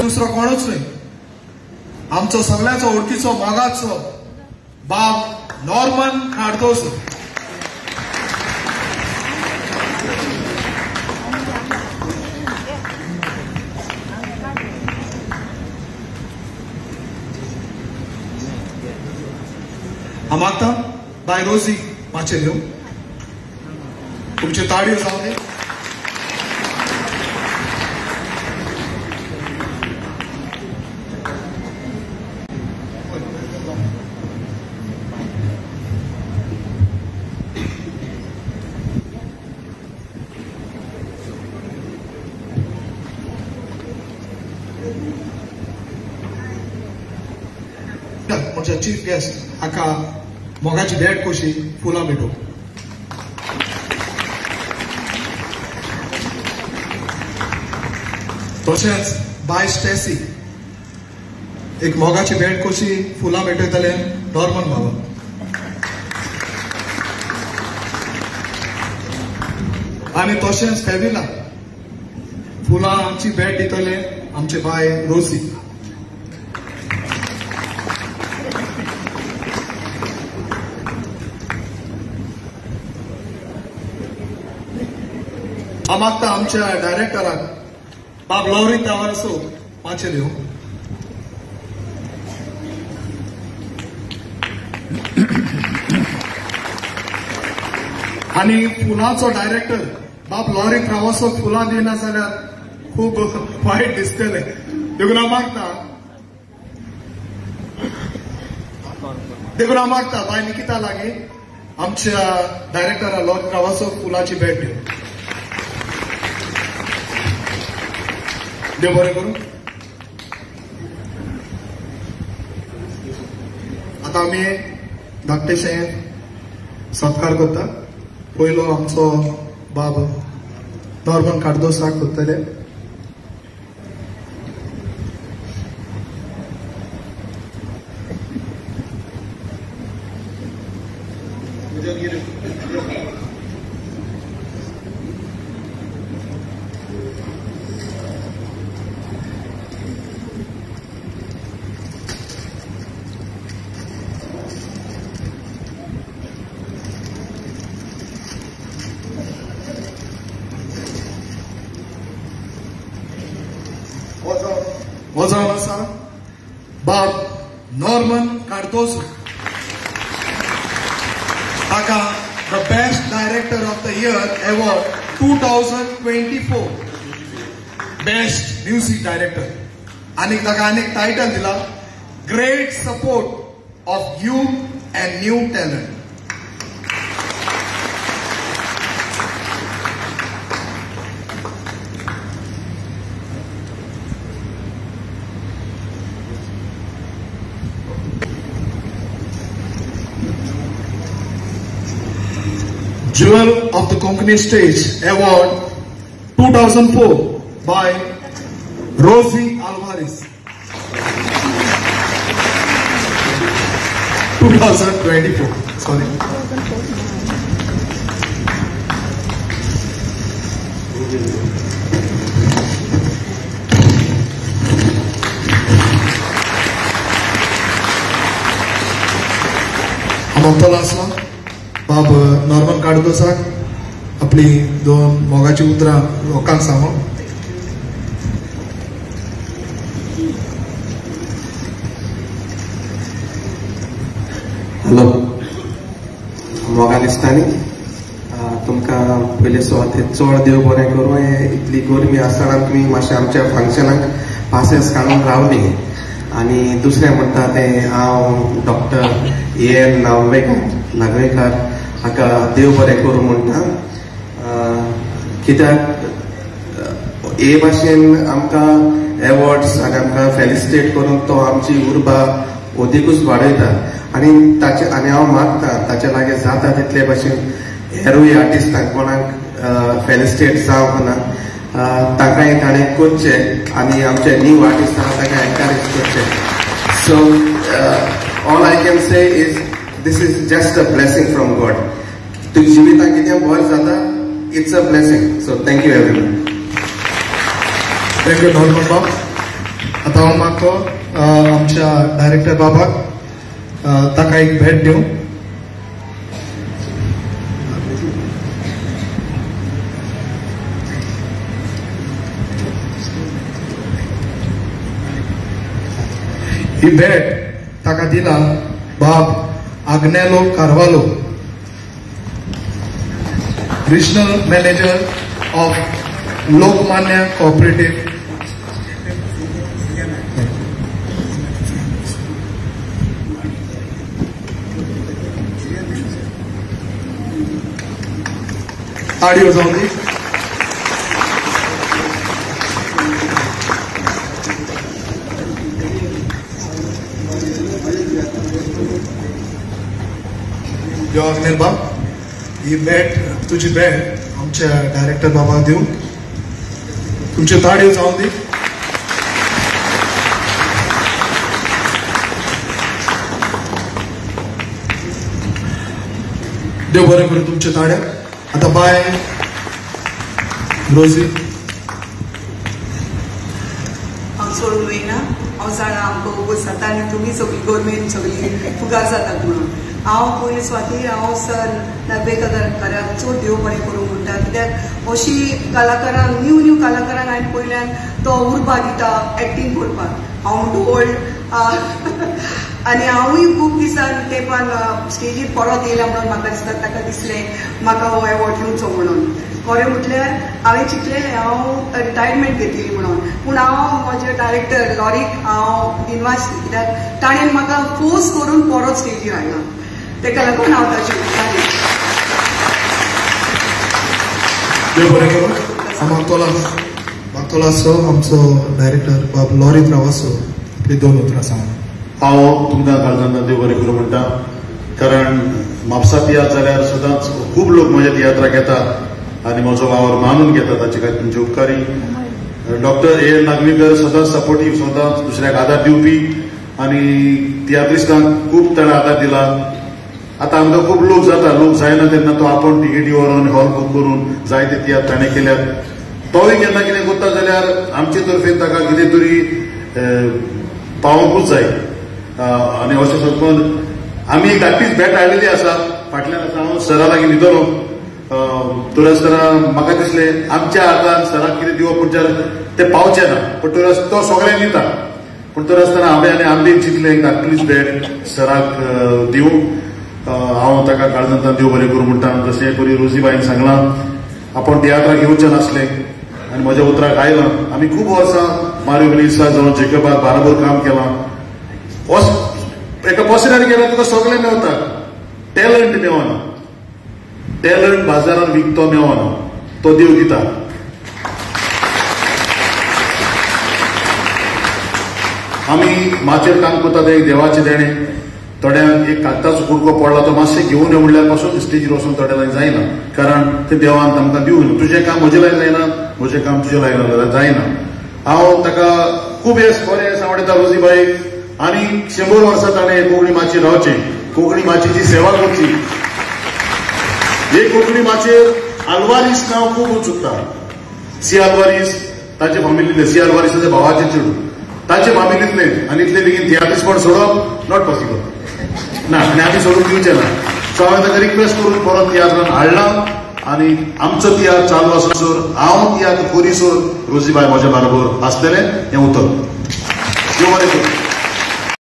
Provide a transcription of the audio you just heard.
दुसरो कोणूच न्हय, आमचो सगळ्याचो ओळखीचो मोगाचो बाब नॉर्मन कार्दोजो. हांव मागता बाय रोजी माचयेर येवं, तुमच्यो ताळयो जावं दी. म्हणजे चीफ गेस्ट हाका मोगाची भेट कशी फुलां भेटो. तशेंच बाय स्टेसी एक मोगाची भेट कशी फुलां भेटयतले नॉर्मन बाबा. आनी तशेंच फेविला फुलांची भेट दितले आमचे बाय रोसी. हांव मागता आमच्या डायरेक्टराक बाब लॉरी तावारसो माचयेर येवं. आनी फुलांचो डायरेक्टर बाब लॉरी त्रावासो फुलां दिना जाल्यार खूब वायट दिसतलें, देखून हांव मागता बाय निकिता लागीं आमच्या डायरेक्टरा लॉरी त्रावासो फुलांची भेट दिवं. देव बरें करूं. आतां आमी धाकटेशें सत्कार करता. पयलो आमचो बाब नॉर्मन कार्दोसाक करतले. हो जावन आसा बाब नॉर्मन कार्दोजो. ताका the best director of the year award 2024 best music director. आनीक ताका आनीक टायटल दिला great support of youth and new talent. Jewel of the Konkani Stage Award 2004 by Rosie Alvarez. 2024, sorry. हांव आसलो बाब नॉर्मन कार्दोसाक आपली दोन मोगाची उतरां लोकांक सांगो. हॅलो मोगा दिसतानी तुमकां पयले सुवातेर चड देव बरें करूं. हे इतली गरमी आसतना तुमी मातशें आमच्या फंक्शनाक पासेस काडून रावली. आनी दुसरें म्हणटा तें हांव डॉक्टर ए एन नागवेकार हाका देव बरें करूं म्हणटा. कित्याक हे भाशेन आमकां एवॉर्ड्स आनी आमकां फेलिसिटेट करून तो आमची उर्बा अदिकूच वाडयता. आनी ताचे आनी हांव मागता ताचे लागीं जाता तितले भाशेन हेरूय आर्टिस्टांक कोणाक फेलिसिटेट जावंक ना तांकांय ताणें करचें आनी आमचे न्यू आर्टिस्ट आहा तांकां एनकरेज करचें. So all I can say is this is just a blessing from God. तुज्या जिवितांत कितें बरें जाता it's a blessing. So thank you everyone. Thank you Norman बाब. आतां हांव मागतो आमच्या डायरेक्टर बाबाक ताका एक भेट दिवं. ही भेट ताका दिला बाब Agnelo Carvalho, regional manager of Lokmanya cooperative. ताळयो जावं दी. यो आग्नेल बाब, ही भेट तुजी भेट आमच्या डायरेक्टर बाबाक दिवं. तुमच्यो ताळयो जावं दी. देव बरें करूं तुमच्या ताळ्याक. आतां बाय रोजी. हांव चड उलयना. हांव जाणा आमकां उगोस जाता आनी तुमी सगळी गोरमेंट सगळी फुगार जातात म्हणून. हांव पयली स्वाती हांव सर नागवेकराक चड देव बरें करूंक म्हणटा, कित्याक अशी कलाकारांक न्यू न्यू कलाकारांक हांवें पयल्यान तो उर्बा दिता एक्टींग करपाक. हांव म्हणटा ओल्ड आनी हांवूय खूब दिसान तेंपान स्टेजीर परत येयला म्हणून म्हाका दिसता ताका दिसलें म्हाका हो एवॉर्ड दिवचो म्हणून. खरें म्हटल्यार हांवें चिंतलेलें हांव रिटायरमेंट घेतली म्हणून, पूण हांव म्हज्या डायरेक्टर लॉरीक हांव दिनवास, कित्याक ताणें म्हाका फोर्स करून परत स्टेजीर हाडला. तेका लागून हांव ताचे उपकारी. देव बरें करूं. मागतलो आसो आमचो डायरेक्टर बाब लॉरी त्रावासो आपली दोन उतरां सांग. हांव तुमकां काळजान देव बरें करूं म्हणटा, कारण म्हापसा तियात्र जाल्यार सदांच खूब लोक म्हज्या तियात्राक येता आनी म्हजो वावर मानून घेता, ताचे खातीर तुमचे उपकारी. डॉक्टर ए एल नागवेकर सदांच सपोर्टीव, सदांच दुसऱ्याक आदार दिवपी आनी तियात्रिस्टांक खूब ताणें आदार दिला. आतां आमकां खूब लोक जाता, लोक जायना तेन्ना तो आपूण टिकेटी व्हरोन हॉल बूक करून जायते तियात्र ताणें केल्यात. तोय केन्ना कितें करता जाल्यार आमचे तर्फेन ताका कितें तरी पावोवंकूच जाय. आनी अशें समजून आमी एक धाकटीच भेट हाडलेली आसा. फाटल्यान आसा हांव सरा लागीं न्हिदलो तर आसतना म्हाका दिसलें आमच्या हातान सराक कितें दिवप म्हणल्यार तें पावचें ना, पूण तर तो सगळ्यांक दिता. पूण तर आसतना हांवें आनी आमबेन चिंतलें एक धाकटलीच भेट सराक दिवं. हांव ताका काळजांतल्यान देव बरें करूं म्हणटा. जशें परी रोजीबायन सांगलां आपूण तियात्राक येवचें नासलें आनी म्हज्या उतराक आयलां. आमी खूब वर्सां मारियो मिनिस्टर जावं जेकबाक बाराबर काम केलां. एका पसऱ्यार गेल्यार तुका सगळें मेवता, टॅलंट मेवना. टॅलंट बाजारान विकतो मेवना, तो देव दिता. आमी माचयेर काम करता तें एक देवाचें देणें. थोड्यांक एक कागदाचो कुडको पडला तो मातशें घेवन यो म्हणल्यार पासून स्टेजीर वचून थोड्या लागीं जायना, कारण तें देवान तांकां दिवून. तुजें काम म्हजें लागीं जायना, म्हजें काम तुजें लागीं जायना. हांव ताका खूब येस बरें येस आवडटा रोजीबाईक. आनी 100 वर्सां ताणें कोंकणी माचयेर रावचें, कोंकणी माचयेची सेवा करची. हे कोंकणी माचयेर आल्वारीस नांव खूब चुकता. सी आल्वारीस ताचे फामिलींतले, सी आल्वारीस ताच्या भावाचें चेडूं, ताचे फामिलींतले आनी इतले बेगीन तियात्रिस्टपण सोडप not possible ना, आनी आमी सोडून दिवचें ना. सो हांवें ताका रिक्वेस्ट करून परत तियात्रान हाडला आनी आमचो तियात्र चालू आसोसर हांव तियात्र करीसर रोजीबाय म्हज्या बरोबर आसतलें हें उतर. देव बरें करूं.